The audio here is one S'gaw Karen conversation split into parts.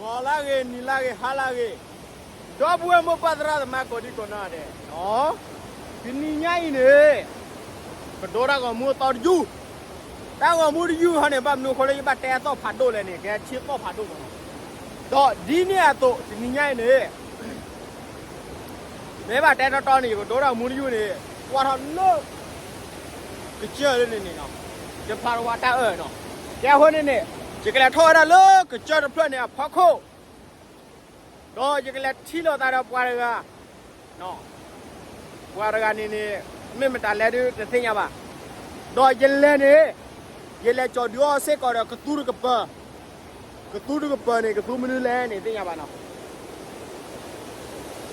ဂီၤလၢဂ့ၤ နံၤလၢဂ့ၤ ဟါလၢဂ့ၤ, ဒီပုၢ်ဝဲၢ်မိၢ်ပၢ်သရၣ်သမါကိးဒံကိးနီၢ်ဒဲး, တနံၤညါအံၤန့ၣ် ကဒိတၢ်ဂီၤမူအသီတယုၢ်, တၢ်ဂီၤမူတယုၢ်ဟီန့ၣ် ဘၣ်မနုၤအဃိလၢယဘၣ်တဲအသီၣ်ဖးဒိၣ်လဲၣ်န့ၣ် ကဲထံသီၣ်ဖးဒိၣ်မးလီၤ. ဒီးဒ်န့ၣ်အသိး တနံၤညါအံၤန့ၣ် မ့ၢ်ဘၣ်တဲတီတီန့ၣ် ယကဒိတၢ်ဂီၤမူတယုၢ်န့ၣ် ကွၢ်ထီၣ်လၢ ကစၢၢ်လၢန့ၣ်န့ၣ်နီၤ, ယဖးတဝါတၢ်အၢၣ်နီၤ, ကဲအဃိန့ၣ်န့ၣ် ယကလဲၤထီၣ်ဝဲဒၣ်လၢကစၢၢ်တဖျၢၣ်န့ၣ်အဖီခိၣ်, ဒီးယကလဲၤထံၣ်လိာ်သးဒီးပှၤတဂၤ, ပှၤတဂၤန့ၣ်န့ၣ် မ့ၢ်မတၤလဲၣ်ဒုးတသ့ၣ်ညါဘၣ်, ဒီးယလဲၤန့ၣ် ယလဲၤကၠီၤဒုးအီၤစ့ၢ်ကီးဒီးကသူတကပၤ, ကသူတကပၤန့ၣ် ကသူမနုၤလဲၣ်န့ၣ်သ့ၣ်ညါဘၣ်နီၤ.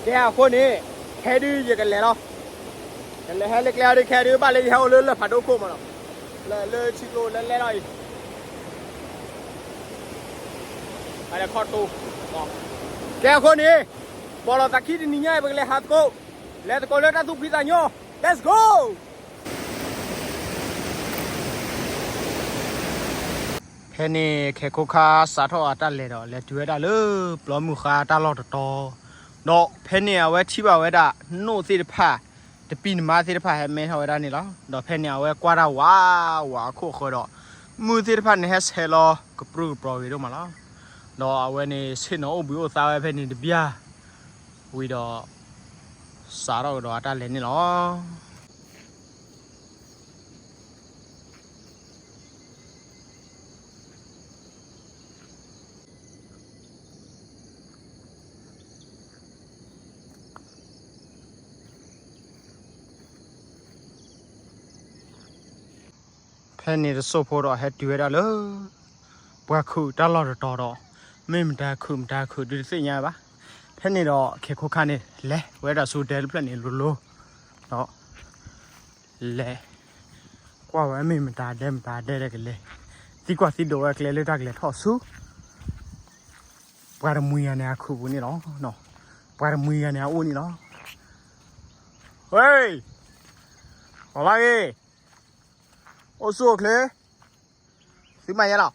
ကဲအဃိန့ၣ် ခဲဒုးယကလဲၤလီၤ, ယလဲၤဟဲလၢကျဲအီၤဒုး ခဲဒုးဘၣ်လၢယဟဲအိၣ်လၢလၢၢ်ဖးဒိၣ်ခိၣ်မးနီၤ, လၢလၢထံကျိလၢလဲၢ်လီၤအံၤ အလဲၤခီတိ, ကဲအဃိန့ၣ် ပိာ်လီၤသးခံတနံၤညါအံၤ ပကလဲၤဟးသကိး, လဲၤသကိးလၢတၢ်သူၣ်ဖှံသးညီ, Let's go! ဖဲန့ၣ် ခဲခိၣ်ခါစးထီၣ်အတၢ်လဲၤဒီး လဲၤတုၤဝဲဒၣ်လၢပျီမုၢ်ဃါတၢ်လီၢ်တတီၤ, ဒီးဖဲန့ၣ် အဝဲထံၣ်ဘၣ်ဝဲဒၣ် နိၣ်သ့ၣ်တဖၣ်, တပံၢ်နမါသ့ၣ်တဖၣ်ဟဲမဲထီၣ်ဝဲဒၣ်န့ၣ်လီၤ. ဒီးဖဲန့ၣ် အဝဲကွၢ်တၢ်ဝးဝးအခိၣ်ဃၢၤဒီး မုၢ်သ့ၣ်တဖၣ်န့ၣ် ဟဲဆဲးလီၤကပြုၢ်ကပြီၤဂ့ၤဒိၣ်မးလီၤ. ဒီးအဝဲန့ၣ် ဆ့ၣ်နီၤအိၣ်ဘှံးအိၣ်သါဝဲဖဲန့ၣ်တဘျီ, ဝံၤဒီး စးထီၣ်ကဒီးအတၢ်လဲၤန့ၣ်လီၤ. ဖဲန့ၣ်တစိၢ်ဖိဒီးဟဲတုၤဝဲဒၣ်လၢ ပှၤခုးတၢ်လီၢ်တတီၤဒီး မ့ၢ်မတၤခုးမတၤခုးဒုးတသ့ၣ်ညါဘၣ်. ဖဲန့ၣ်ဒီးခဲခိၣ်ခါန့ၣ် လဲၤဝဲဒၣ်ဆူဒဲတဖျၢၣ်န့ၣ်လိၤလိၤ, ဒီး လဲၤ ကွၢ်ဝဲမ့ၢ်မတၤဒဲမတၤဒဲဒီးကလဲၤ သံကွၢ်သံဒိးဝဲကျဲလၢတၢ်ကလဲၤထီၣ်ဆူ ပှၤတမှံၤဂၤန့ၣ် အခုးပူၤန့ၣ်လီၤ. ပှၤတမှံၤဂၤန့ၣ် အအိၣ်န့ၣ်လီၤ. ဝ့ၢ်, အီၤလၢဂ့ၤ, အိၣ်ဆူၣ်အိၣ်ချ့, သုမၤယဲလီၤ.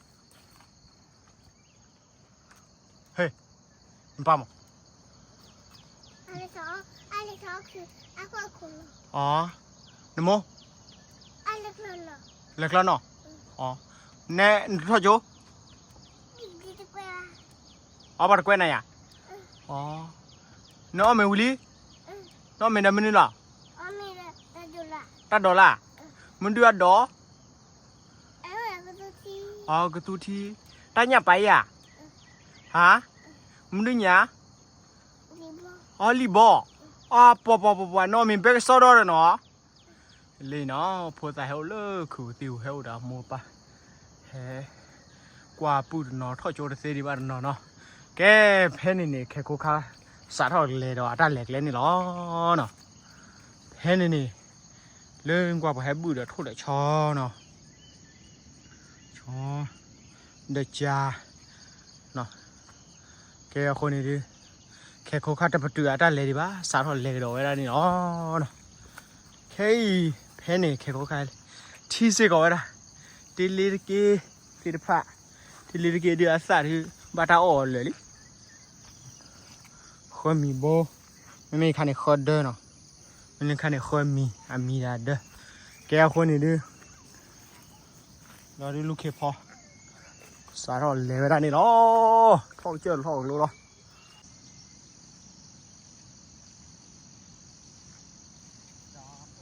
ဟ့ၣ်, နပၢ်မး, အီ, နမိၢ်, လဲၤကျီနီၤ, အီ, နဲနတထီၣ်ကၠိ, အီ ပှၤတကွဲးနၤယၤ, အီ, နအီၣ်မ့ၤဝံၤလံ, နအီၣ်မ့ၤဒီးမနုၤလီၤ, တၢ်ဒိးလၢ်, မနုၤအဒိး အီ ကသူထံ, တၢ်ညၣ်ပာ်ယၤ, ဟါ, မနုၤညါ, အီ လံၣ်ဘီ, အီ ပှၤပှၤပှၤပှၤ နအီၣ်မ့ၤဘဲကစီဒီဒီးနီၤ, လံနီၤ ဖိသၣ်ဟဲအိၣ်လၢခုးသံၣ်ဟူး ဟဲအိၣ်ဒီးမိၢ်ပၢ်, ဟဲ ကွၢ်ပုၢ်တနီၤ ထီၣ်ကၠိတသ့ဒံးဘၣ်တနီၤနီၤ, ကဲ ဖဲန့ၣ်န့ၣ် ခဲခိၣ်ခါ စးထီၣ်လဲၤဒီးအတၢ်လဲၤကျဲန့ၣ်လီၤ. ဖဲန့ၣ်န့ၣ် လၢကွၢ်ပှၤဟဲဘုၣ်ဒီးထိၣ်ဒီးဆီနီၤ, ဆီ ဒီးကၢ် ကဲအဃိန့ၣ်ဒုး ခဲခိၣ်ခါတပတုာ်အတၢ်လဲၤဒံးဘၣ် စးထီၣ်လဲၤကဒီးဝဲဒၣ်န့ၣ်လီၤ. ခဲအံၤ ဖဲန့ၣ် ခဲခိၣ်ခါ ထံၣ်စ့ၢ်ကီးဝဲဒၣ် တ့လ့တက့သ့ၣ်တဖၣ်, တ့လ့တက့ဒုးအသၣ်ဒုး ဘၣ်တၢ်အီၣ်အီၤလၢာ်လံ ဃၢမံၤဘိ, မ့မ့ၢ်ခါန့ၣ်ဃၢဒၢနီၤ, မ့မ့ၢ်ခါန့ၣ်ဃၢမံၤ အမံၤဒၣ်ဒၢ, ကဲအဃိန့ၣ်ဒုး ဒီးဒုးလူၢ်ခ့ဖီ စးထီၣ်လဲၤဝဲဒၣ်န့ၣ်လီၤ, ထီၣ်ကစၢၢ်ထီၣ်ကလိလီၤ. တၢ်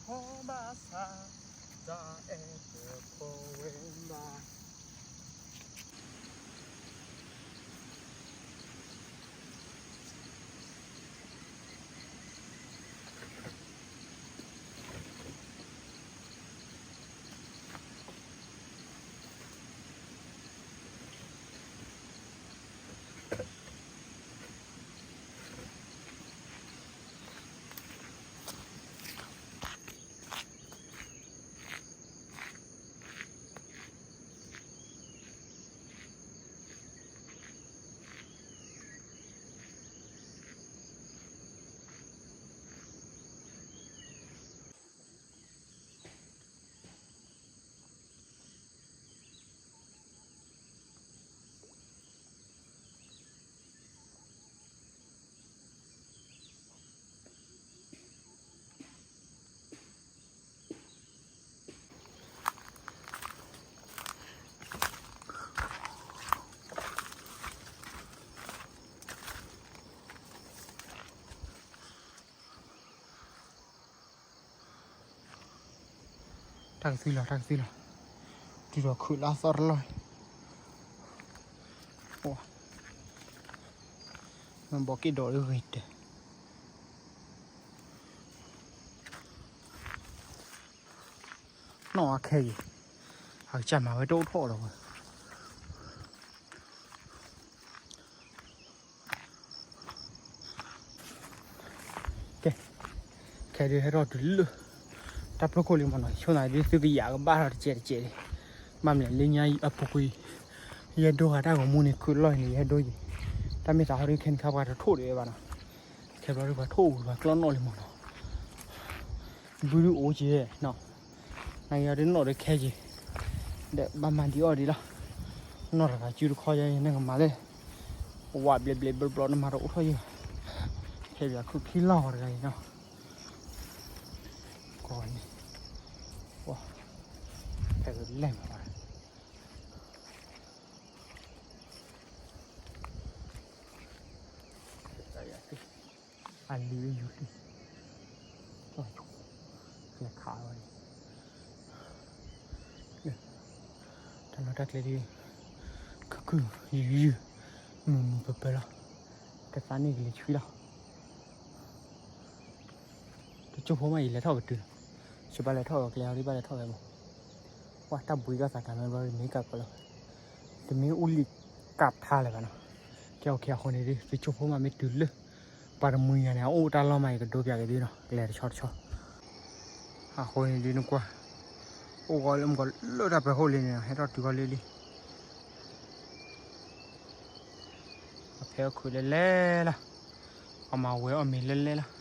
အိၣ်မူန့ၣ် တၢ်အဲၣ်တဖိဝဲဘၣ်. တၢ်ကသံလီၤ တၢ်ကသံလီၤ, တုၤဒီးခုးလၢအသီတလီၢ်, နဘီက့ၣ်ဒိးလၢဂ့ၤတဲာ်, နီၣ်အခဲအံၤ, အကစၢ်မၤဝဲတအိၣ်ထီၣ်ဒီးဝဲ ကဲ, ခဲဒုးဟဲထီၣ်တုၤလၢ တၢ်ပျိခိၣ်လံမ့ၢ်နီၤ, ဆိနၤဒ်သုကယၤကဘၣ်ထီၣ်တစဲးတစဲးလံ, ဘၣ်မလဲၣ်လၢညါအပူၤကွံာ်, ယဲဒိဂၤတၢ်ဂီၤမူန့ၣ် ခုးလီၢ်န့ၣ် ယဟဲဒိယံၤ, တၢ်မ့ၢ်သးဟီဒုးခဲန့ၣ်ခါပှၤတထိၣ်ဒံးဝဲဘၣ်နီၤ, ခဲဘျီဒုးပှၤထိၣ်ဝံၤပှၤကျီနီၣ်လံမ့ၢ်နီၤ, ဘုဒုးအိၣ်က့ၤနီၤ နကယၤဒုးနီၣ်ဒီးခဲက့ၤ, ဒီးဘၣ်မၤဒံးအီၣ်ဒံးလီၤ, နီၣ်တဂၤစုတခီယဲန့ၣ်ကမၤလၢ, ဝးဘျဲးဘျဲးဘျီဘျီနမၤတအိၣ်ထီၣ်ယဲ, ဖဲပခုးခံလီၢ်တဂၤအံၤနီၤ, ကိးန့ၣ်, ဖဲလဲၣ်မၤ အလံၤအယူၤလံၤ, လဲၤခးဝဲ, တၢ်လီၢ်တၢ်ကျဲဒ်, ခုၣ်ခုၣ်ယုၢ်ယုၢ်, မုာ်မုာ်ပၢၤပၢၤလီၤ, တသးန့ၢ်ကလံၤဆွံလီၤ, တကၠိဖိမးအံၤလဲၤထီၣ်ကတုၤလီၤ, စဘၣ်လဲၤထီၣ်ကျဲအီၤဒ်ဘၣ်လဲၤထီၣ်ဝဲမး, ဝဲတၢ်ဘှံးကီၢ်သးတၢ်မ့ၢ်ဘျီမ့ၢ်ကးကီးလီၤ, တမ့ၢ်အိၣ်လံကးဖျါလၢၤဘၣ်နီၤ, ကဲ okay အဃိန့ၣ်ဒ် သုကၠိဖိမးမ့ၢ်တုၤလၢ ပှၤတမှံၤညါန့ၣ် အအိၣ်တၢ်လီၢ်မး ယကဒိပၠးက့ၤသုနီၤ ကလဲၤတဆီတဆီ, အဃိန့ၣ်ဒ်နကွၢ်, အိၣ်ဂီၤလၢမုၢ်ကီၤလၢတၢ်ပၢၤခိၣ်လံန့ၣ် ဟဲထီၣ်တုၤဂီၤလၢလံ, အဖဲအီၣ်ခုးလဲၤလဲၤလီၤ, အမၤဝဲအီၣ်မ့ၤလဲၤလဲၤလီၤ,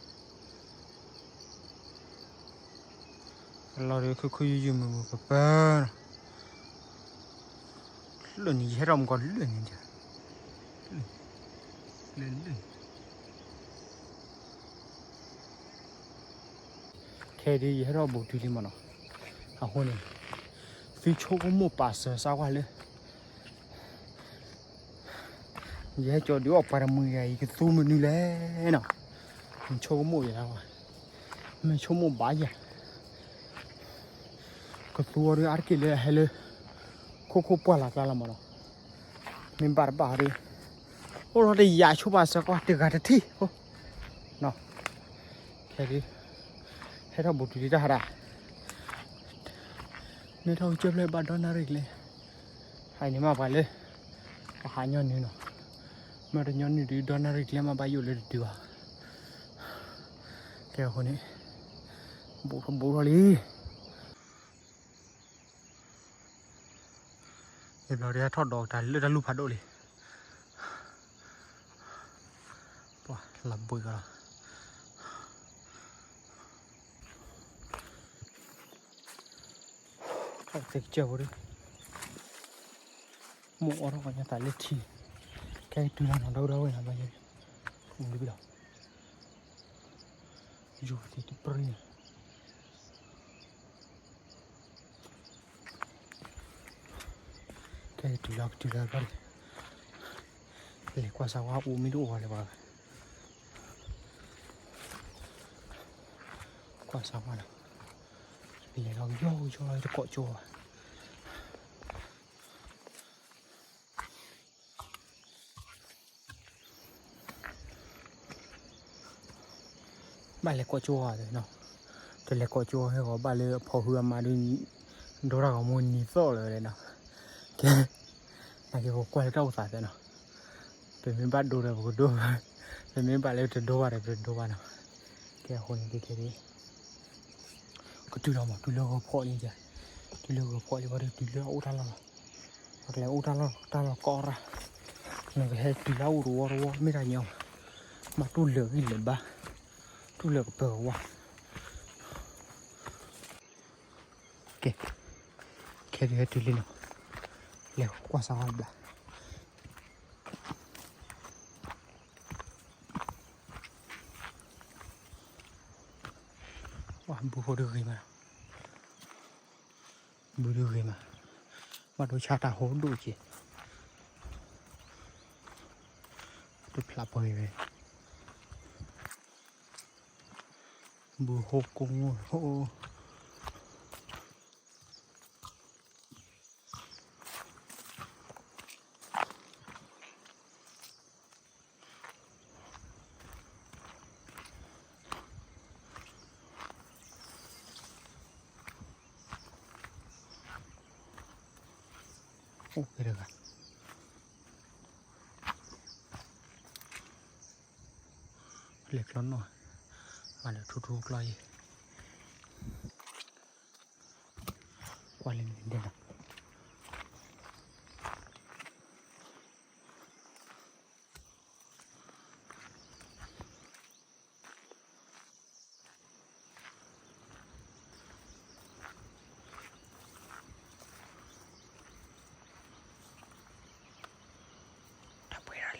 အလီၢ်ဒီးခုၣ်ခုၣ်ယုၢ်ယုၢ်မုာ်မုာ်ပၢၤပၢၤနီၤ, လၢန့ၣ် ယဟဲထီၣ်မုၢ်ကီၤလၢန့ၣ်, လၢ, ခဲဒ်ယဟဲထီၣ်ဘူးတုၤလံမ့ၢ်နီၤ, အဃိန့ၣ်, သုဆိကမိၣ်ပာ်စၢၤစၢ်ကွၢ်လၢ ယဟဲကၠီဒုးအီၣ်ပှၤတမှံၤယၤ ယကသူမနုၤလဲၣ်နီၤ, နဆိကမိၣ်ယၤ, မ့ၢ်ဆိကမိၣ်ဘၣ်ယၤ, ကသူအီၤဒုးအါတက့ၢ်လၢအဟဲလၢ ခိခိၣ်ပှၢ်လၢ်ကျါလီၤမ့ၢ်နီၤ, မ့ၢ်ဘၣ်တဘၣ်အီၤဒုး, အိၣ်လီၤတယၤဆိပာ်စၢၤကွၢ်တဂၤတထံၣ်, ခဲဒုး, ဟဲထီၣ်ဘူးတုၤလံတၢ်ဟးဒၣ်, မ့ၢ်ထီၣ်ကစၢၢ်ဖျၢၣ်ဘၣ်ဒီနၣ်ရံၣ်ကျဲ, ဟဲန့ၣ်မ့ၢ်ပှၤလၢ, ပှၤဟးညီနုၢ်နီၤ, မ့ၢ်တညီနုၢ်ဒုးဒီနၣ်ရံၣ်ကျဲမ့ၢ်ဘၣ်ယိၣ်လၢတတုၤဘၣ်, ကဲအဃိန့ၣ်, ဘူးထီၣ်ဘူးထီၣ်လံ ယဘျီဒ်ဟဲထီၣ်ဒီးတၢ်လၢတၢ်လူၢ်ဖးဒိၣ်လံ, ပှၤလီၤဘှံးကီးလီၤ, တၢ်သ့ကစၢၢ်ဖိဒုး, မိၢ်အိးထီၣ်ကညီသးလၢထံ, ကဲတုၤလီၤနီၤ ဒီဝဲဒၣ်ဝဲနီၤ ဘၣ်ယဲ, လံလီၤ, ယူၤသ့တပြံန့ၣ် ကဲကတုၤလီၤကတုၤလီၤဘၣ်, လဲၤကွၢ်စၢ်ဝါအိၣ်မ့ၢ်တအိၣ်ဝဲလဲၣ်ဘၣ်, ကွၢ်စၢ်ဝါနီၤ, လဲၤလီၤကယီကယီလီၤတကိးကၠိဘၣ် ဘၣ်လဲၤကိးကၠိအီၤနီၤ, တလဲၤကိးကၠိဟဲဂီၤ ဘၣ်လၢအဖီၣ်ဟုအမါဒုး, ဒိတၢ်ဂီၤမူနံၤသီၣ်လၢၤဝဲလဲၣ်နီၤ, ကဲ, နာ်က့ၤပကွၢ်လၢတၢ်အိၣ်သးဖဲနီၤ, ပမ့ၢ်ဘၣ်ဒိဒီးပကဒိ, ပမ့ၢ်ဘၣ်လၢတဒိဘၣ်ဒီးပတဒိဘၣ်နီၤ, ကဲအဃိန့ၣ်ဒ်ခဲဒ် ကတုၤလီၤမး တုၤလၢဂီၤဖီၣ်လံ, တုၤလၢဂီၤဖီၣ်လံဝံၤဒီး တုၤလၢအအိၣ်တၢ်လီၢ်လီၤ, အကျဲအိၣ်တၢ်လီၢ်တၢ်လီၢ်ကီရၣ်, နကဟဲတုၤလၢအအိၣ်တဝီတဝီ မ့ၢ်တၢ်ညီ, မၤတူၢ်လၢာ်ဂံၢ်လၢာ်ဘါ, တူၢ်လၢာ်ကပၢၤကဝါ, ကဲ, ခဲဒုးဟဲတုၤလံနီၤ, လဲၤကွၢ်စၢ်ဝါတဘျီ ဝါ ဘုဟိဒုဂ့ၤမး, ဘုဒုဂ့ၤမး, ဘၣ်ဒိဆါတၢ်ဟိဒိၣ်က့ၤ, တဖျးပှဲၤဝဲ, ဘုဟိကိးမုၢ်ဟိ, အိၣ်က့ၤတဂၤ လဲၤကျီနီၢ် မၤလၢထူထူကျီယံၤ ကွၢ်လၢန့ၣ်ဒဲးလီၤ တၢ်ပှဲၤဒၣ်လဲၣ် အအိၣ်လၢန့ၣ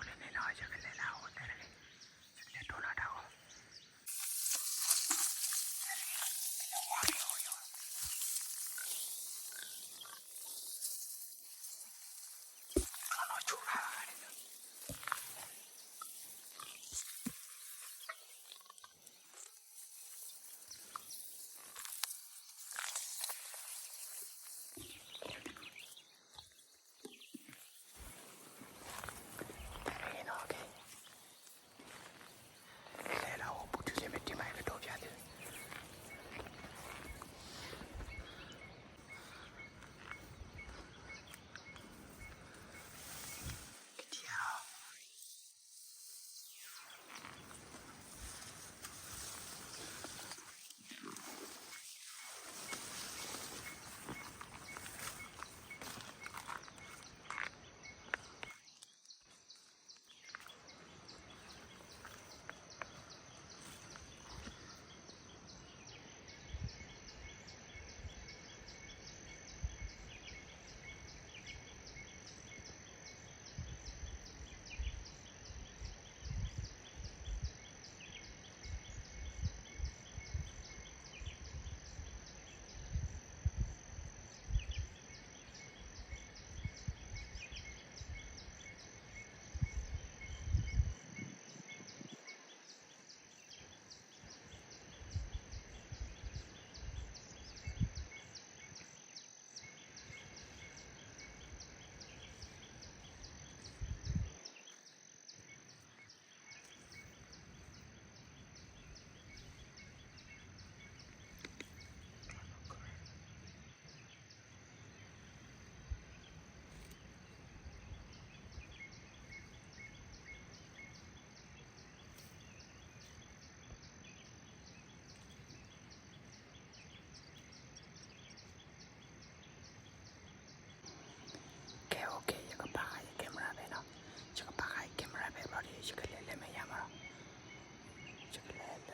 ်နီၤ ယကလဲၤလၢအအိၣ်တၢ်တဂ့ၤ ယကလဲၤဒိးနၤတၢ်ဂီၤ လဲၤဝါက့ၤအီၤယီၤ ကျီနီၢ်ဆိၣ်ဂၤ လဲၤလၢအအိၣ်ပူၤတုၤလၢမ့ၢ်တ့ၢ်မး ယကဒိးပျးသု ကထံၣ်အီၤ ကဲ okay ယကပာ်ဃာ်ယ camera ဖဲနီၤ, ယကပာ်ဃာ်ယ camera ဖဲဘျီဒီး ယကလဲၤလဲၤမဲာ်ညါမးလီၤ, ယကလဲၤလဲၤ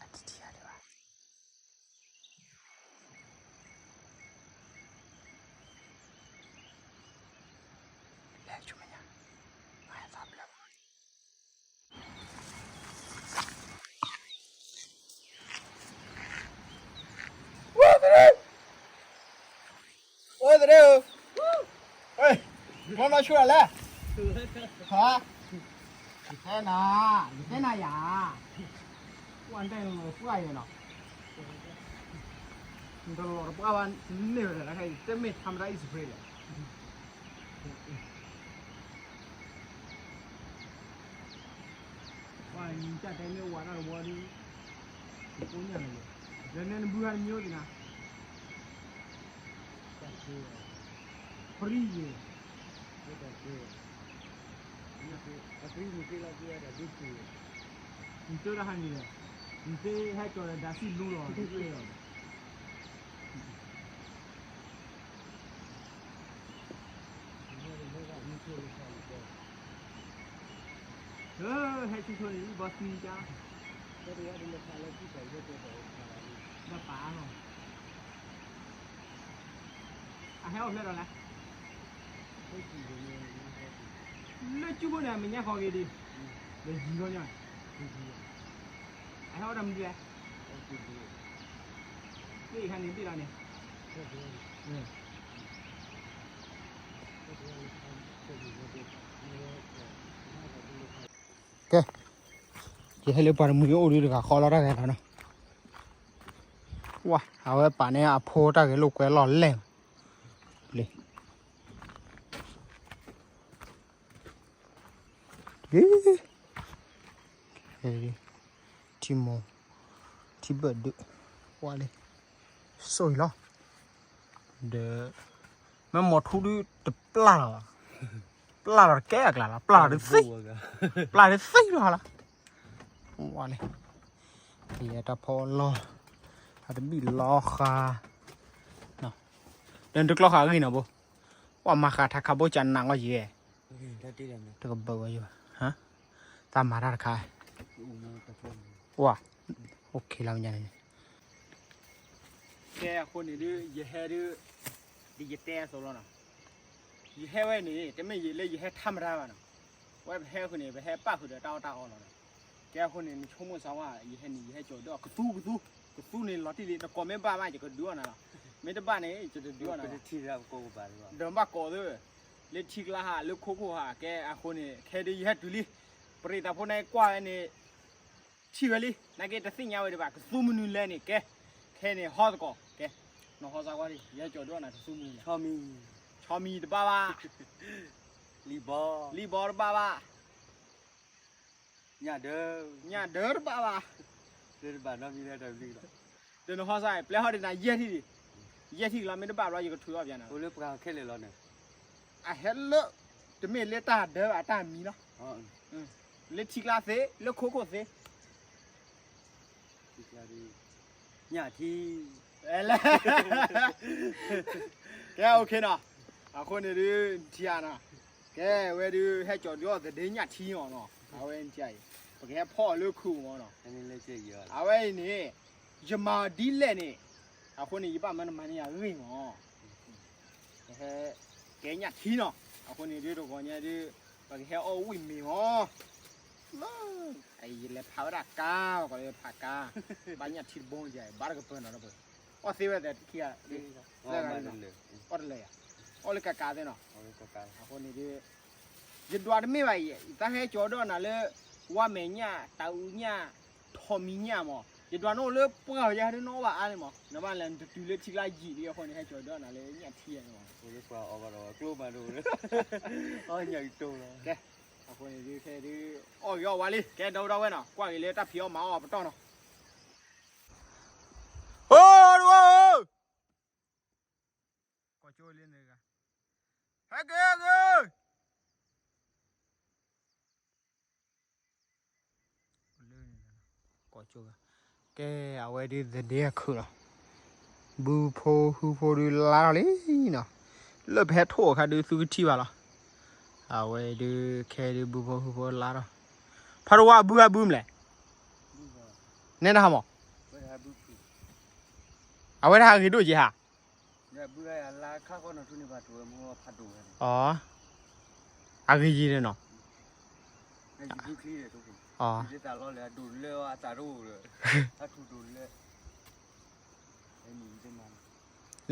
အတထံၣ်အါဒံးဘၣ်, လဲၤဆူမဲာ်ညါ, မၤဟဲသီဘျၢမး ဝဲသရ့ဧၢ, မ့ၢ်မၤဆူၣ်ဒၣ်လဲၣ်, ဟါ, ယတဲနၤ, ယတဲနၤယၤ, ကွၢ်တဲလီၤပှၢ်ယဲနီၤ, နတလီၤတပှၢ်ဘၣ်န့ၣ်ဝဲဒၣ်, တဲမ့ၢ်ထါမတၤ is free လဲၣ်. ပှၤနံၤတၢ်တဲမ့ၢ်ဝၤတၢ်တဝီဒီး, ကိးညၣ်န့ၣ်, လဲၤနဲနဘုဂၤတမံၤအိၣ်သ့နၤ, ဖရံယဲ, နတၢ်ဟါန့ၣ်, နသ့ဟဲကၠီၤဒီးဒါစံၣ်ဘျူလီၤ, လၢ ဟဲဆူၣ်ဆိန့ၣ် ဘီသံကါ, ဘၣ်ပာ်လီၤ, အဟဲအိၣ်ဖျဲၣ်ဒီးလဲၣ်, လၢစုဖိန့ၣ် မဲာ်ညါဃီၤက့ၤဒံး, ဒီးယံၤဂီၢ်ညီ, အဟဲအိၣ်ဒီးမနုၤလဲၣ်, သ့ၣ်ခါန့ၣ်သ့ၣ်လီၤန့ၣ်, ကဲ, ယဟဲလၢပှၤတမှံၤအိၣ်ဒုးတဂၤဃီလီၤတၢ်ဂဲၤလီၤနီၤ. ဝါ အဝဲပာ်န့ၢ်အဖိတၢ်ဂဲၤလိာ်ကွဲလီၤလဲၣ်. လံ ထံမိၢ် ထံဘၢၣ်ဒုး ဝါလံ စိၣ်အံၤလီၤ. ဒီး မ့ၢ်မိၢ်ထူဒုးတပျၢ်လီၤဘၣ်, ပျၢ်လီၤတကဲအကျါလီၤ, ပျၢ်လီၤတသ့, ပျၢ်တသ့လီၤလီၤ. ဝါလံ ယဲတၢ်ဖီလီၤ အတဘံၣ်လီၤဃာ် ဒီးတကျီဃာ်အဂ့ၢ်နီၤဘိ, ပှၤမၤဃာ်ထးခးဘိကနးဂီၢ်ယဲ, တကဘၢဝဲယဘၣ်, တၢ်မၤတၢ်တခါ, ဝါ, အိၣ်ခ့လီၤမညါန့ၣ်, ကဲအဃိန့ၣ်ဒုး ယဟဲဒုး, ဒ်ယတဲအသိးလီၤနီၤ, ယဟဲဝဲန့ၣ် တမ့ၢ်ယလၢယဟဲထါမတၤဘၣ်နီၤ, ဝဲပဟဲဃုာ်န့ၣ် ပဟဲပၣ်ဃုာ်ဒီးတၢ်အီၣ်တၢ်အီလီၤနီၤ. ကဲအဃိန့ၣ် နဆိကမိၣ်စၢ်ဝါ ယဟဲန့ၣ် ယဟဲကၠီၤဒုးအီၣ်ကသူကသူ, ကသူန့ၣ်လီၤတံၢ်လံ, နကိးမ့ၢ်ဘၣ်မး ယကဒုးအီၣ်နၤလီၤ, မ့ၢ်တဘၣ်န့ၣ် ယတဒုးအီၣ်နၤလီၤ, ဒီးဘၣ်ကိးသ့, လၢထံကျါဟး လၢခိခိၣ်ဟး, ကဲအဃိန့ၣ် ခဲဒုးယဟဲတုၤလံ, ပရံးသးဖိန့ၣ်ကွၢ်ဝဲန့ၣ် ထံၣ်ဝဲလံ, နာ်က့တသ့ၣ်ညါဝဲဒံးဘၣ် ကသူမနုၤလဲၣ်န့ၣ်, ကဲ, ခဲန့ၣ်ဟီသကိး, ကဲ, နဟီစၢ်ဝါလံ, ယဟဲကၠီၤဒုးအီၣ်နၤ ကသူမနုၤလဲၣ်, ဆီမံၤတဘၣ်ဘၣ်, လံၣ်ဘီ, လံၣ်ဘီတဘၣ်ဘၣ် ညၣ်ဒၢ, ညၣ်ဒၢတဘၣ်ဘၣ်, ဒီးနဟီစၢ် ပျဲဟီၣ်ဒံးနၤယဲၢ်ထံၣ်ဒံး, ယဲၢ်ထံၣ်ကလီၤ မ့ၢ်တဘၣ်ဘျီ ယကထုးအီၣ်ပျဲနၤ, အိၣ်လၢပှၤခဲလၢာ်လီၤန့ၣ်, အဟဲလၢ, တမ့ၢ်လၢတၢ်ဒၢဘၣ် တၢ်မံၤလီၤ, လၢထံကျါသ့ လၢခိခိၣ်သ့ ထံကျါဒုး, ညၣ်ထံ, ကဲ OK နီၤ, အဃိန့ၣ်ဒုး ထံဧါနီၤ, ကဲ ဝဲဒုး ဟဲကၠီၤဒုးအီၣ်သဒ့ညၣ်ထံအီၤနီၤ, အဝဲထံအံၤ, ပကဟဲဖီၣ်အီၤလၢခုးမၢ်နီၤ, အဝဲအံၤန့ၣ်, ယမၤအီၤဒ်လဲၣ်န့ၣ်, အဃိန့ၣ် ယဘၣ်မၤနမၤန့ၢ်ယၤအဂ့ၢ်မၢ် ကဲညၣ်ထံနီၤ, အဃိန့ၣ်ဒုးတဂီၤညါဒုး, ပကဟဲအီၣ်ဝံၣ်မ့ၤမၢ်, ယလဲၤဖးဝဲဒၣ်ကါ, ပှၤလဲၤဖးကါ, ဘၣ်ညၣ်ထံတဘိကဲ, ဘၣ်တကပၢၤနီၤ, အီၣ်သ့ဝဲသ့ၣ်ခံဂၤ, အီၣ်တလၢာ်ယၤ, အီၣ်လၢကကါသ့ၣ်နီၤ, အဃိန့ၣ်ဒုး, ယဒွးတမ့ၢ်ဘၣ်အံၤ, ယတၢ်ဟဲကၠီၤဒုးအီၣ်နၤလၢ, ဝါမဲာ်ညၣ်, တၢ်အူညၣ်, ထိးမံၤညၣ်မၢ်, ယဒွးနအိၣ်လၢပှၢ်ဝဲယဲဒုးနအီၣ်ဘၣ်အါန့ၣ်မၢ်, နဘၣ်လဲၤနတတုၤလၢထံကျါယံာ်လံအဃိန့ၣ် ဟဲကၠီၤဒုးအီၣ်နၤလၢညၣ်ထံယဲန့ၣ်မၢ်, အဃိန့ၣ်ဒုးခဲဒုး, အီၣ်ဂ့ၤအီၣ်ဝါလံ, ကဲဒီပုၢ်ဒီဝဲၢ်နီၤ, ကွၢ်ဂ့ၤလၢတၢ်ဖံးအီၣ်မၤအီၣ်ပတီၢ်နီၤ, အိၣ်, ကီၢ်ကၠိလၢန့ၣ်ဂၤ, ဟဲက့ၤ, ဟဲက့ၤ, ကီၢ်ကၠိဂၤ, ကဲ အဝဲဒုးသဒ့အခုးလီၤ, ဘုဖိဟုဖိဒုးလါထီၣ်လံနီၤ, လၢပဟဲထိၣ်အခါဒုးသုကထံၣ်ဘၣ်လီၤ, အဝဲဒုးခဲဒုးဘုဖိဟုဖိလါထီၣ်, ဖးဒိၣ်ဝါအဘုအဘုမလဲၣ်, နဲဒၣ်ဟးမၢ်, အဝဲဒၣ်ဟးဂ့ၤဒိၣ်က့ၤဟး အဂ့ၤယံၤန့ၣ်နီၤ,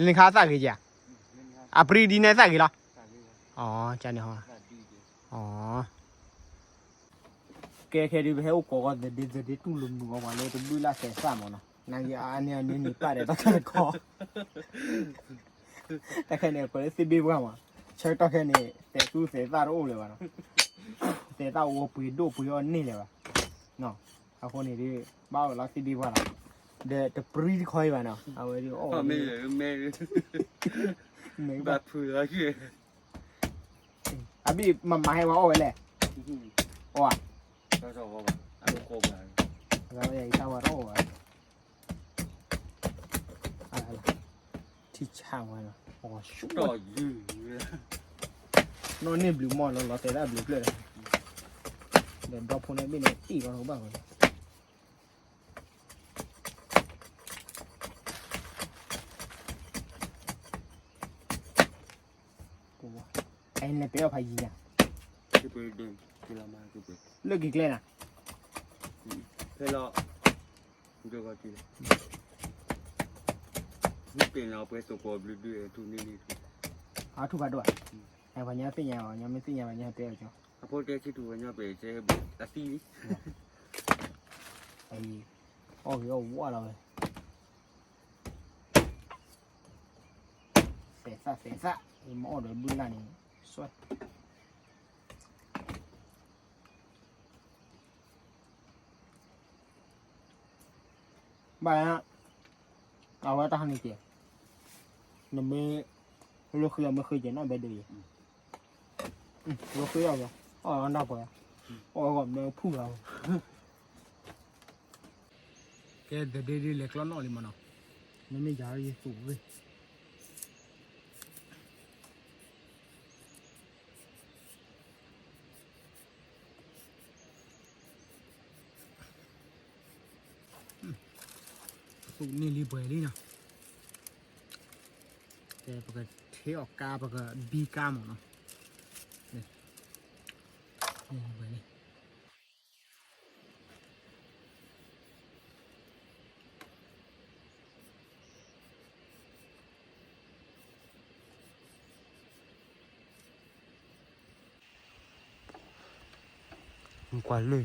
လၢနခါအသၣ်ဂ့ၤက့ၤဧါ, အပြံဒ်န့ၣ်သၣ်ဂ့ၤလီၤ, ကန့ၣ်ဟီ ကဲခဲဒုးပဟဲအိၣ်ကိးဂီၤသဒ့သဒ့တူၢ်လိာ်မုာ်ဂီၤပှၤလၢတဘုၣ်လၢ်သဲးသၣ်မၢ်နီၤ, နာ်က့အါန့ၢ်အန့ၢ်န့ၣ်ပာ်ဒီးတၢ်တခီ တၢ်ခဲန့ၣ် ပှၤလၢသ့ၣ်ဘ့ၣ်ပှၢ်မး, ဆၢကတီၢ်ခဲန့ၣ် သဲးသူသဲးသၣ်တအိၣ်လၢၤဘၣ်နီၤ, သဲးသၣ်အိၣ်ပှ့ၤဒိၣ်ပှ့ၤအီၣ်န့ၢ်လၢၤဘၣ်, အဃိန့ၣ်ဒုး ဘၣ်အိၣ်လၢသ့ၣ်ဘ့ၣ်ပှၢ်လီၤ, ဒီးတပြံတခီအံၤဘၣ်နီၤ အဝဲဒုးအီၣ်ဝဲဒုး, မ့ၢ်ဘၣ်ဖုးလီၤက့ၤ, အဘ့ၣ်မၤမၤဟဲဝဲအီၣ်ဝဲလဲၣ်, အီၣ်ဧါ, အဝဲတၢ်ဝဲတအိၣ်ဘၣ် ထံဆၣ်ဝဲလီၤ, နီၢ်န့ၢ်ဘျုးမီၢ်လီၤ လီၤတဲာ်ဒၣ်ဘျုးဖျၢၣ်ဒီး, ဒီးဒီဖိန့ၣ်ဘ့ၣ်န့ၣ်အ့ၣ်လီၤဘၣ်ဝဲ, အဲလဲၤပဲအီၣ်ဖးယံၤညါ, လၢက့ၤကျဲနၤ, ဖဲလီၤ အထူၣ်ဖးဒိၣ်ဧါ, ပှၤညါသ့ၣ်ညါဘၣ် ညါမ့ၢ်သ့ၣ်ညါဘၣ် ညါဟဲတဲအီၤကၠီ, အဖိတဲဆံထူၣ်ပှၤညါပှဲၤတဲဘၣ် အသံလံ, အံၤ အီၣ်ဂ့ၤအီၣ်ဝါလီၤဝဲ, သဲးသၣ်သဲးသၣ်, ယမ့ၢ်အီၣ်ဒီးဘုၣ်လၢ်န့ၣ် စွဲ ဘၣ်ယါ, အဝဲတၢ်ဟါန့ၣ်ကဲ, နမ့ၢ် လၢဃ့အီၤမ့ၢ်ဃ့ကဲနီၣ်ဘဲဒိးယဲ, လၢဃ့အီၤဘၣ်, အီၣ်နၢ်ပှဲၤ, အီၣ်ဂီၢ်မ့ၢ်ဖုၣ်လီၤ, ကဲ တဒ့ဒ့လဲၤကျီနီၣ်လံမးနီၤ, မ့မ့ၢ်ယၤယသူၣ်ဝဲ သူၣ်န့ၢ်လံပှဲၤလံနီၤ, ကဲ ပကထ့အီၣ်ကါ ပကဘံကါမးနီၤ, န့ၢ်လံပှဲၤလံ ကွၢ်လၢ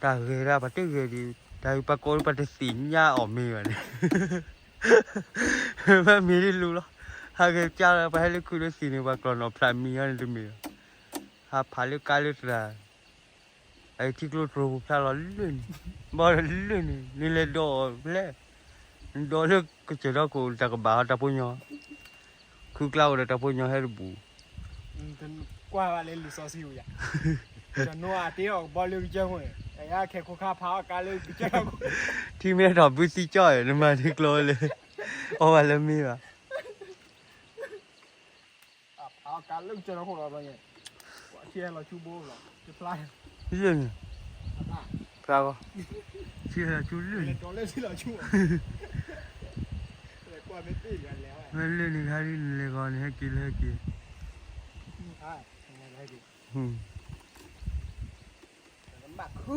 တၢ်ဂဲၤဒၣ်ပှၤတဂဲၤဒံး တၢ်ပှၤကိးပှၤတသ့ၣ်ညါအီၤမ့ၢ်ဘၣ်န့ၣ်, ဘၣ်မ့ၢ်ဒ်လူလီၤ, ဟးဂဲၤကၢ်လီၤ ပှၤဟဲလၢခုးလၢသံၣ်န့ၣ် ပှၤကျီၢ်နီၣ်ဖျးမံၤအီၤန့ၣ်တမ့ၢ်ဘၣ်, ဟးဖးလၢကါလၢတရၣ် အထံကျိတြိာ်ပူၤဖျါလီၤလၢန့ၣ်, ဘၣ်လၢန့ၣ် နလဲၤဒီးဖျဲၣ်, နဒီးလၢကစၢၢ်ဒီခိၣ်တၢ်ကဘၣ်ဟီတၢ်ဖိညီ, ခုကျါအိၣ်ဒီးတၢ်ဖိညီဟဲတဘူး, ကွၢ်ဘၣ်လၢလံာ်စီဆှံပူၤယါ, တနီၤအတ့အီၣ်ကဘီလၢကစၢၢ်ခိၣ်န့ၣ် အယါခဲခိၣ်ခါဖးအီၣ်ကါလၢကစၢၢ်ခိၣ်, ထံမ့ၢ်ထီၣ်ဘုသံကၠီၣ်အံၤ နမၤထံကျိလၢ အီၣ်ဘၣ်လၢမ့ၢ်ဘၣ် ဖးအီၣ်ကါလၢကစၢၢ်ခိၣ်လီၤဘျီညါ, ထံဟဲလီၤဆူဘိလီၤ, တဖျါ, လၢန့ၣ်, ဖျါဂီၤ, ထံဟဲလီၤဆူလၢန့ၣ်, လၢန့ၣ်ခါဒ်နလဲၤဂီၤန့ၣ် ဟဲက့ၤလၢဟဲက့ၤ, မၤခု,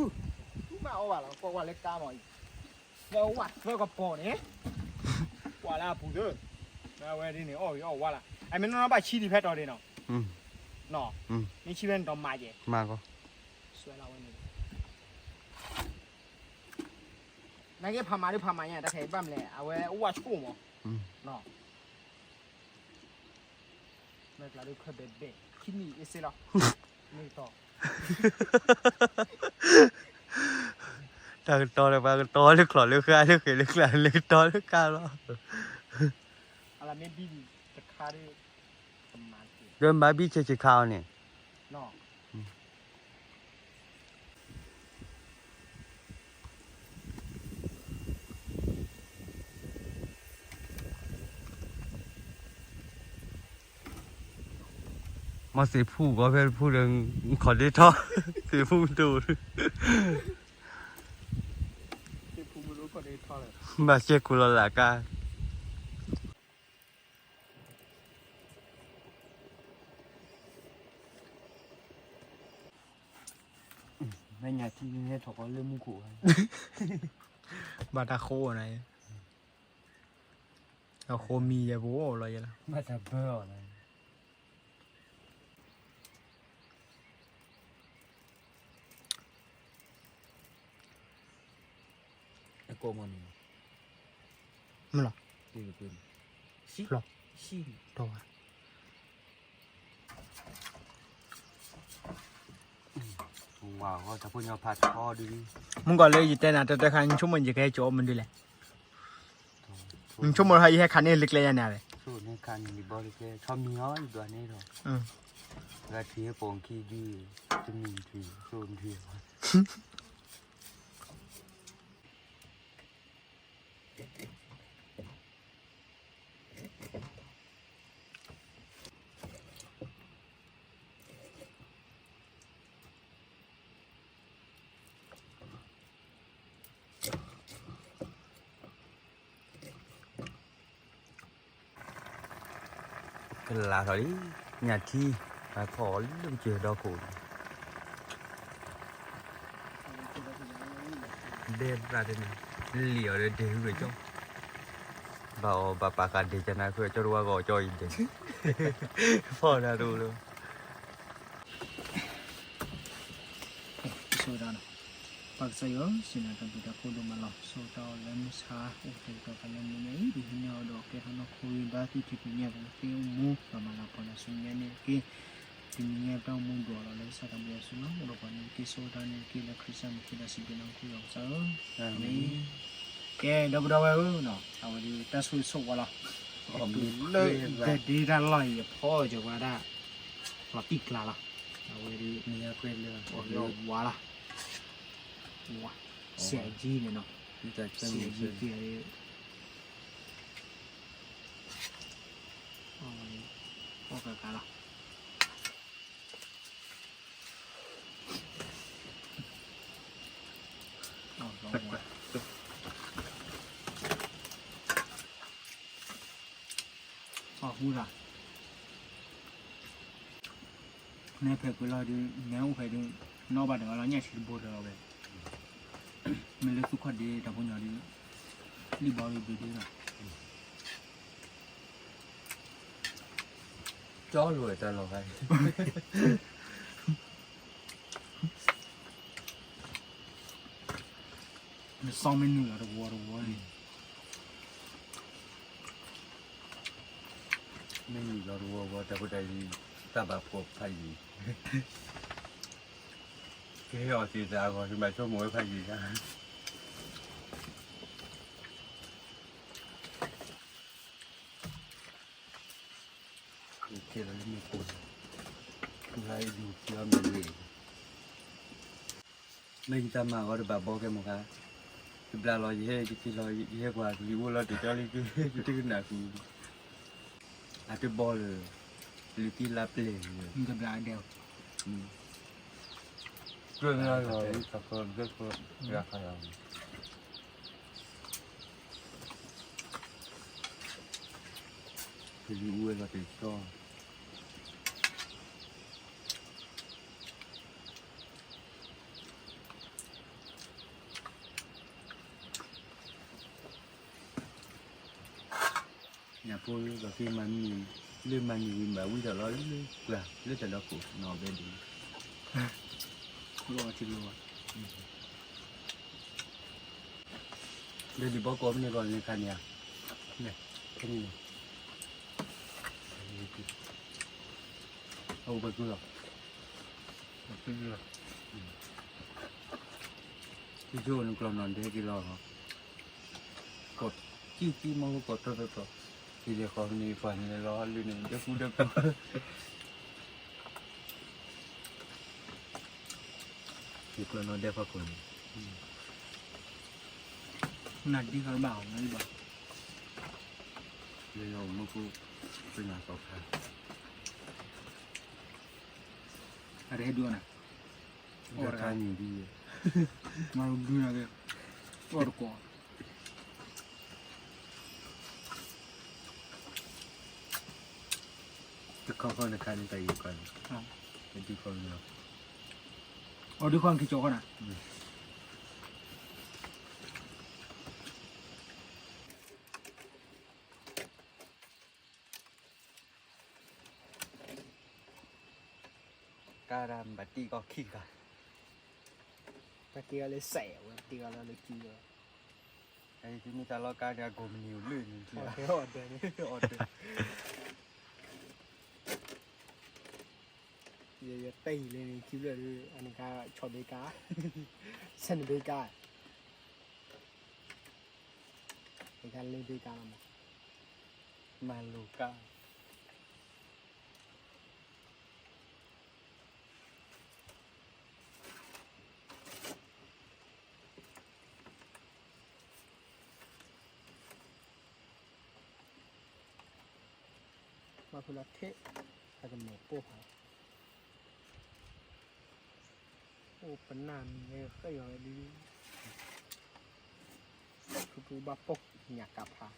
မၤအီၣ်ဘၣ်လီၤ ကွၢ်ကွၢ်လၢကါမီၤအံၤ, လၢဝၣ်သၢကပီၤန့ၣ်, ကွၢ်လၢအပူၤသၢ, အဝဲဒ်န့ၣ် အီၣ်ဂ့ၤအီၣ်ဝါလၢ်, အမ့ၢ်နီၢ်နီၢ်ဘၣ်ဆံဒံးဖဲတီၤဒ့နီၤ, နီၤ, မ့ၢ်ဆံဖဲန့ၣ်ဒီးမၤကဲ, မၤကီ, စွဲလၢဝဲန့ၣ်, နာ်က့ဖးမၤဒ်ဖးမၤညါ တၢ်ခဲအံၤဘၣ်မလဲၣ် အဝဲအိၣ်ဝၣ်ဆိၣ်မီၤ, နီၤ မ့ၢ်ကျါဒ်ခၢၣ်ဘဲဘဲ ခံနံၣ်အ့စ့လီၤ, မ့ၢ်ကတီၤ, တၢ်ကတီၤလၢပှၤကတီၤလၢချီၣ်လၢဃါလၢဃဲၤလၢကျါ လၢကတီၤလၢကါလီၤ, အလၢမ့ၢ်ဘံၣ်တခါဒ်, ဒီးမၤဘံၣ်ဆဲးဆဲးခါအီၤန့ၣ် မ့ၢ်သ့ၣ်ဖူၣ်ကီးဖဲဖူၣ်ဒီး ခီၣ်ဒ့ထီ, သ့ၣ်ဖူၣ်ဒိၣ်, ဘၣ်စဲကိလီၤလၢ်ကါ, မ့ၢ်ညါထံန့ၣ်ထီၣ်ကီးလၢမူခိၣ်, ဘၣ်တၢ်ဃိန့ၣ်, အဃိမံၤယဲပအိၣ်လီၤယဲလီၤ, ဘၣ်တၢ်ဘၢအီၤလီၤ, အကိးမီၤန့ၣ်, မ့ၢ်လီၤ, လီၤ, မုၢ်ကီၢ်လၢယတဲနၤတၢ်တခါ နဆိကမိၣ်ယကဟဲကၠီမနုၤလဲၣ်, နဆိကမိၣ်ဟီယဟဲခးန့ၢ်လၢကျဲယၤန့ၣ်ဝဲ, ဂၤထံၣ်ဟဲပိာ်ခံဒု, တမံၤထံၣ်, ဆိမံၤထံၣ် ကလၤထီၣ်လံ, ညၣ်ထံ, အဖီၣ်အီၤလၢကစၢၢ်ဒီခိၣ်န့ၣ်, ဒဲဘၣ်တန့ၣ်, လံၣ်အီၤဒီးဒဲဟုကကၠီ, ဘၣ်အီၤဘၣ်ပာ်ဃာ်ဒဲကနၣ် ခုကၠီတဝါဂီၤကၠီအံၤဒဲ, ဖီၣ်ဒၣ်တအိၣ်လၢ ဆိဒၣ်နီၤ, ပၢ်ကစၢ်ယွၤဧၢ, စံးနၤတၢ်ဘျုးတၢ်ဖှိၣ်ဒိၣ်မးလီၤ. ဆိၣ်ဂ့ၤတၢ်အီၣ်လၢမုၢ်ဆါ အိၣ်ကတဲာ်ကတီၤသးလၢမုၢ်နၤအံၤ ဒုးဟံးန့ၢ်အီၤဒီးကဲထီၣ်နီၢ်ခိဂံၢ်ဘါ သုထံၣ်ဖံးညၣ်ပူၤသ့အိၣ်မူ ဒီးမၤလၤကပီၤနၤဆူညါန့ၣ်တက့ၢ်. တနံၤညါပတၢ်အိၣ်မူဒိၣ်လီၤလၢကစၢ်တၢ်ဘျုးအစုလီၤ. အိၣ်ဒီးပှၤန့ၣ်တက့ၢ်, ဆိၣ်ဂ့ၤတၢ်န့ၣ်တက့ၢ်, လၢခရံာ်စၢ်မံၤခံဒီးစံးဘျုးနၤ ကစၢ်ယွၤဧၢ, အၤမ့ၣ်. ကဲ ဒီပုၢ်ဒီဝဲၢ်ဧၢ, အဝဲဒုးတၢ်ဆိၣ်ဂ့ၤဆိၣ်ဝါလီၤ. လၢ the day တၢ်လီၢ်အံၤအဖီကၠီၤပှၤဒၣ် လီၤတံၢ်ကျါလီၤ. အဝဲဒုး ဝါလီၤ, ဝါ, စဲးကံန့ၣ်နီၤ, စဲးကံက့ၤ အီၣ်ကကါလီၤ. အီၣ်ဟူလီၤ. နဲဖဲကွံာ်လီၤဒုး နဲအိၣ်ဖဲဒုး နီၣ်ဘၣ်တဂၤလီၤ ညၣ်ဆံတဘိတဂၤဝဲ, မ့ၢ်လၢသူၣ်ခီၣ်ဒ့တၢ်ဖိညီဒုး လံၣ်ဘီဒုးဒုးဒုးလီၤ. ကၠီလိာ်တၢ်လီၤဂာ်အံၤ နစီမ့ၢ်နုာ်လီၤတဝီတဝီန့ၣ်, မ့ၢ်နုာ်လီၤတဝီတဝီ တၢ်ဖိတၢ်လံၤ တၢ်ဘၣ်ဖှီၣ်ဖးယံၤ, ကဟဲအီၣ်သ့ၣ်သးအဂီၢ် ကဘၣ်ဆိကမိၣ်ဝဲဖးယံၤဧါ. ကဲလီၤလၢမ့ၢ်ကိၢ်, လၢယဒူၣ်ခံအီၤမ့ၢ်ဂ့ၤ, မ့ၢ်ယတၢ်မၤအဂီၢ်တဘၣ်ဘီကဲမ့ၢ်ခါ, တဘျီလီၤ ယဟဲက့ၤလီၤ ယဟဲကွၢ်ကလံၤအိၣ်လီၤ တကၠီလံ ယတကနၣ်ဃုာ်, အတဘီလၢ လံၤကံလါပျဲၢ်လၢ တဘျီဒဲး, ကလံၤအိၣ်ဝဲလီၤတကၠီ ညၣ်ဖိလီၤက့ၤမၤနၢၤ, လၢမၤနၢၤဝံၤမၤဝံၤဒီးလီၤလၢပှၤလၢတၢ်ဒီခိၣ်နီၣ်ဘဲဒ်, လီၤထံလီၤဘၣ်, ဒီးဒ်ဘီကီးမ့ၢ်န့ၣ်ကီးန့ၣ်ခါန့ၣ်ဧါ, ဖဲန့ၣ်, အအိၣ်ပှဲၤကုလီၤ, ကၠိနကျီၢ်နီၣ်ဒဲက့ၤလီၤ, ကီၢ်ကံၢ်ကံၢ်မီၢ်ကီၢ်ထီၣ်ထီၣ်ထီၣ်, က့ၤလဲၤဃီၤန့ၣ်ပှၤန့ၣ်လီၤလၢန့ၣ် ဒဲကူဒဲကူ ယကျီၢ်နီၣ်ဒဲဖီခိၣ်န့ၣ်, နဒ်ဃီဘၣ်အီၤနဘၣ်, လၢယမူခိၣ်, ပနၢ်သီခါ, အတဟဲဒုးအီၤနၤ, အီၣ်တခါန့ၣ်ဒ်, မၤဒုးနၤက့, အီၣ်တကိး တခီခီနခါန့ၣ်တၢ်အံၤကီးန့ၣ်, တဒုခီန့ၣ်လီၤ, အီၣ်ဒုခီနခံကၠီၤခီနၤ, ကါဒၣ်ဘၣ်တံၢ်ကီၢ်ခံဂၤ, တၢ်တ့အီၤလၢစဲးဝဲ တ့အီၤလၢလၢကံလီၤ, အံၤသုမ့ၢ်တၢ်လီၤကါန့ၣ် အကိးမနုၤအိၣ်လၢန့ၣ် အီၣ်ဒၢန့ၣ် အီၣ်ဒၢ ယတဲအံၤလၢန့ၣ် ခံဖျၢၣ်ဒီး အန့ၣ်ခါ ဆီၣ်ဘ့ကါ, ဆဲးနဘ့ကါ, န့ၣ်ခါလၢဘ့ကါလီၤမး, မၤလိာ်ကါ ဘၣ်ဖုးလီၤထံး, အကမဲာ်ပိၢ်ဖး, အိၣ်ပနၢ်မ့ၢ်ဃဲၢ်ယီၤဝဲဒုး, ဖုဖုဘၣ်ပိၢ်ညၣ်ကးဖး,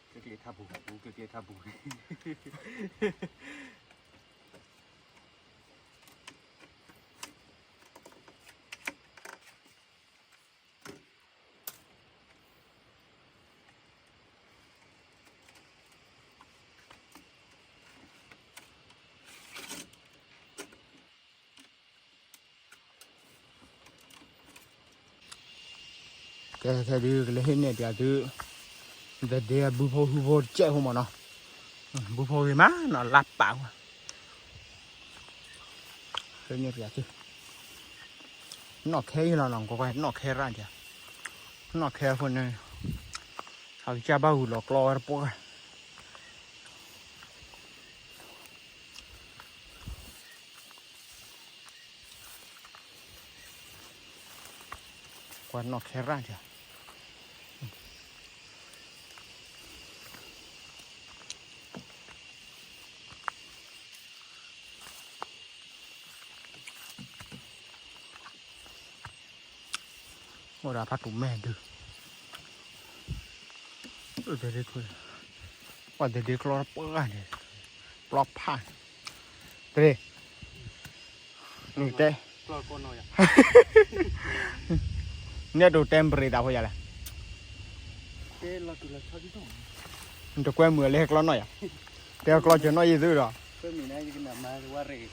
ကျဲကျဲထါပူၤ, ကျဲကျဲထါပူၤ တ ကဲ ခဲဒုးကလဲၤဟ့ၣ်နဲၣ်ပၠးသု သဒ့ဘုဖိဟုဖိတကဲးဖိမၢ်နီၤ, ဘုဖိဂ့ၤမးနီၤ လါပာ်ဝဲ, ဟ့ၣ်နဲၣ်ပၠးသု, နီၣ်ခဲအံၤလီၤနီၤ ကွၢ်ကွၢ် နီၣ်ခဲရၣ်ဒံး, နီၣ်ခဲအဃိန့ၣ် အကစၢ်ဘၣ်ဂုာ်လီၤကျီဝဲတပှၢ် ကွၢ်နီၣ်ခဲရၣ် အိၣ်ဒီးဖးတူၤမဲာ်ဒုး, ကွၢ်သဒ့ကျီတပှၢ်န့ၣ်, ကျီဖး, တရ့, နတဲ, နဲၣ်ဒိးတဲ ပရ့သးဖိယၤလဲၣ်, နတကွဲမုာ်လၢဟဲကျီနီၣ်ယၤ, တဲကျီစၢၤနီၣ်ယံၤသုဒီး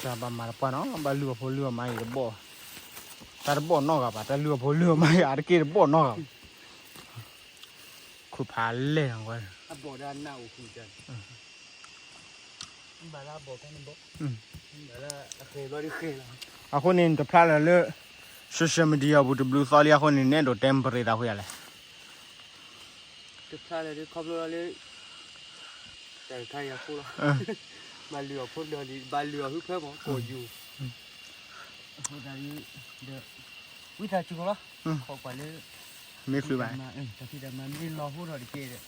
တၢ်ဘၣ်မၤတပှၢ်နီၤ ဘၣ်လုၢ်အီၤဖိလုၢ်အီၤမါအံၤတဘီၣ်, တၢ်တဘီၣ်နီၢ်ဂၤဘၣ် တၢ်လုၢ်အီၤဖိလုၢ်အီၤမါအံၤ အါတက့ၢ်တဘီၣ်နီၢ်ဂၤဘၣ်, ခိၣ်ဖးလဲၢ်နီၤဝဲ အဃိန့ၣ် နတဖျါလၢၤလၢ social media ပူၤတဘျုးသီလံအဃိန့ၣ် နဲၣ်ဒိးတဲ ပရ့သးဖိယၤလဲၣ်, တဖျါလၢၤလၢခီဖျိလၢ တၢ်တခါအံၤအဃိလီၤ, ဘၣ်လုၢ်အီၤဖိဒီး ဘၣ်လုၢ်အီၤဟုဖၢမး ကိးယူၤ, အဃိသတးဒီး ဝံသးစူၤလီၤ, ခိးကွၢ်လၢ မ့ၢ်ချုးဘၣ် တၢ်ဖံးတၢ်မၤမ့ၢ်လီၤဟိဒီးတက့ၢ်ဒီး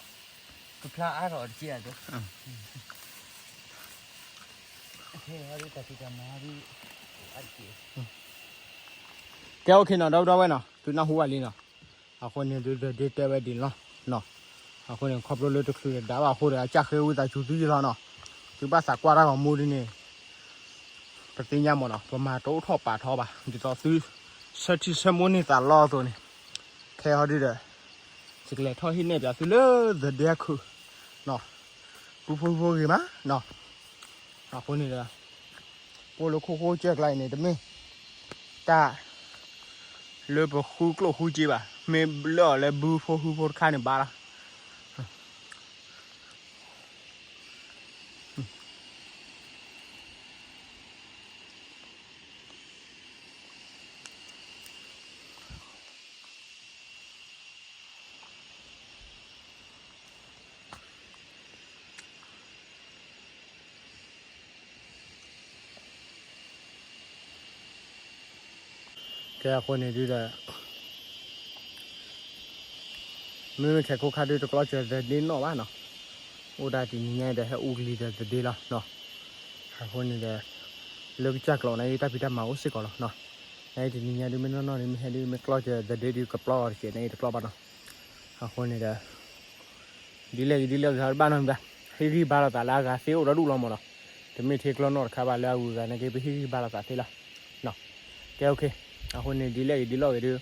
ကဖျါအါထီၣ်တက့ၢ်ဧါဒီး ကဲ okay နီၤ ဒီပုၢ်ဒီဝဲၢ်နီၤ သုနၢ်ဟူဘၣ်လံနီၤ, အဃိန့ၣ် ဒုးသဒ့တဲဝဲဒ်န့ၣ်လီၤနီၤ, အဃိန့ၣ် ခီဖျိလၢတချုးတဒါဘၣ်အဃိဒီး အကစၢ်ဃ့ဝံသးစူၤသုယံလီၤနီၤ, သုဘၣ်သးကွၢ်တၢ်ဂီၤမူဒ်န့ၣ် ပသ့ၣ်ညါမးနီၤ ပမၤတအိၣ်ထီၣ်ပာ်ထီဘၣ် ဒ်သိးသု ဆၢထံဆၢမိၢ်န့ၢ်သးလီအသိးန့ၣ်, ခဲအံၤဒုးဒီး ယကလဲၤထီၣ်ဟ့ၣ်နဲၣ်ပၠးသုလၢသဒ့အခုးနီၤ, ပူဖိဖိဂ့ၤမးနီၤ, အဃိန့ၣ်ဒီး ပအိၣ်လၢခိခိကၢၢ်ကျါအံၤန့ၣ် တမ့ၢ်တၢ်လၢပဃုကျိၣ်ဃုစ့ဘၣ်, မ့ၢ်လၢအီၤလၢဘုဖိဟုဖိတခါန့ၣ်ဘၣ်လီၤ. ကဲအဃိန့ၣ်ဒုးဒီး မ့မ့ၢ်ခဲခိၣ်ခါဒုးတကျီစၢၤသဒ့နီၣ်ဘၣ်နီၤ, အိၣ်ဒၣ်တနံၤညါဒီးဟဲအူကလံၤဒီးသဒ့လီၤနီၤ, အဃိန့ၣ်ဒီး လၢကစၢ်ကျိးန့ၣ် တၢ်ဖံးတၢ်မၤအိၣ်စ့ၢ်ကီးလီၤနီၤ, နတနံၤညါဒုးမ့ၢ်နီၢ်နီၢ်ဒုးမ့ၢ်ဟဲဒုး မ့ၢ်ကျီစၢၤသဒ့ဒုးကပျီအီၤတက့ၢ်န့ၣ်တကျီဘၣ်နီၤ, အဃိန့ၣ်ဒီး ဒ်လဲၣ်ဂ့ၤဒ်လဲၣ်ဂ့ၤဟီတဘၣ်နီတမံၤဘၣ်, ဟ့ၣ်ဂံၢ်ဘါလိာ်သးလၢအဂၤသ့အိၣ်ဒီဒူၣ်လီၤမးနီၤ, တမ့ၢ်ထဲကျီနီၣ်တခါဘၣ်လၢအဂုၤအဂၤနာ်က့ ပဟ့ၣ်ဂံၢ်ဘါလိာ်သးသ့လီၤ. ကဲ okay, အဃိန့ၣ် ဒ်လဲၣ်ဂ့ၤဒ်လဲၣ်ဂ့ၤဒုး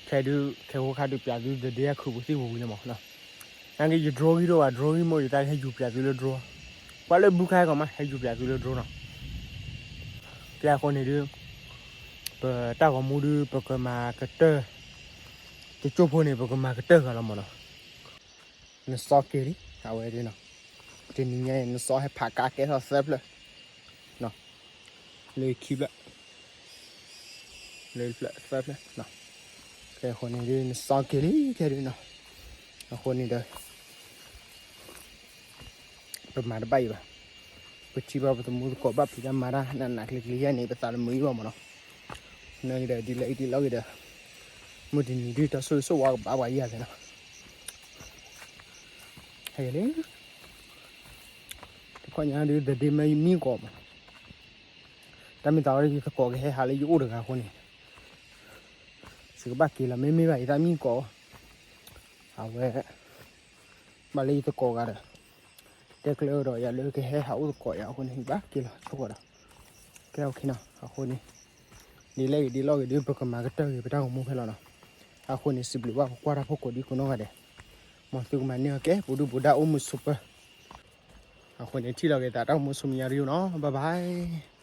ခဲဒုး ခဲဃိခါဒုးပၠးသုသဒ့အခုးပူၤသံပူၤဝံၤန့ၣ်မးနီၤ, နာ်က့ယ drone ဂံၢ်ဒိၣ်ဘၣ် drone ဂံၢ်မိၢ်ယသးဟဲယူၤပၠးသုလၢ drone, ပှၤလၢဘုခါဟဲကီးမး ဟဲယူၤပၠးသုလၢ drone နီၤ, ကဲအဃိန့ၣ်ဒုး ပတၢ်ဂီၤမူဒုး ပကမၤကတၢၢ် တကၠိၢ်ဖိန့ၣ် ပကမၤကတၢၢ်ဂၤလီၤမးနီၤ, နစီက့ၤလံ အဝဲဒုးနီၤ, တနံၤညါအံၤ နစီဟဲဖးကါကဲထီၣ်သၢဖျၢၣ် လၢခံဖျၢၣ် လၢဖျၢၣ်သၢဖျၢၣ်, ကဲအဃိန့ၣ်ဒုး နစီက့ၤလံ ခဲဒုးနီၤ, အဃိန့ၣ်ဒီး ပမၤတဘၣ်အံၤဘၣ်, ပထံၣ်ဘၣ်ပသမူသကိးဘၣ်ဖံးတၢ်မၤတၢ် နးနးကျံၤကျံၤယဲၢ်န့ၣ် ပသးတမုာ်အံၤဘၣ်မးနီၤ, နာ်က့ဒီး ဒ်လဲၣ်ဂ့ၤဒ်လဲၣ်ဂ့ၤဒီး မုၢ်တနံၤဒုးတၢ်ဆိၣ်ဂ့ၤဆိၣ်ဝါကဘၣ်ပှၤယၤလဲၣ်နီၤ, ဟဲလံ တခီညါဒုး သဒ့မ့ၢ်မံကီးမး, တၢ်မ့ၢ်သးဝဲယသကိးကဟဲဟးလၢယအိၣ်တဂၤအဃိန့ၣ် ယကဘၣ်က့ၤလီၤ မ့မ့ၢ်ဘၣ်ယတၢ်မံကီး, အဝဲ ဘၣ်လၢယသကိးဂၤဒီး တဲကျၢၤဒီးယၤလၢကဟဲဟးအိၣ်သကိးယၤအဃိန့ၣ် ယဘၣ်က့ၤလီၤဆိကီးဒီး, ကဲ okay နီၤ, အဃိန့ၣ် ဒ်လဲၣ်ဂ့ၤဒ်လဲၣ်ဂ့ၤဒုး ပကမၤကတၢၢ်ဂ့ၤ ပတၢ်ဂီၤမူဖဲလီၤနီၤ, အဃိန့ၣ် စံးဘျုးဘၣ်ပှၤကွၢ်တၢ်ဖိကိးဒံကိးနီၢ်ဂၤဒဲး, မ်သုကမၤန့ၢ်အီၤကဲ ပူၤဒုၣ်ပူၤဒါအိၣ်မုာ်ဆိးပၢၤ, အဃိန့ၣ် ထံၣ်လီၤက့ၤသးတၢ်အိၣ်မူဆိးမုၢ်ညါရံၣ်နီၤ, bye bye.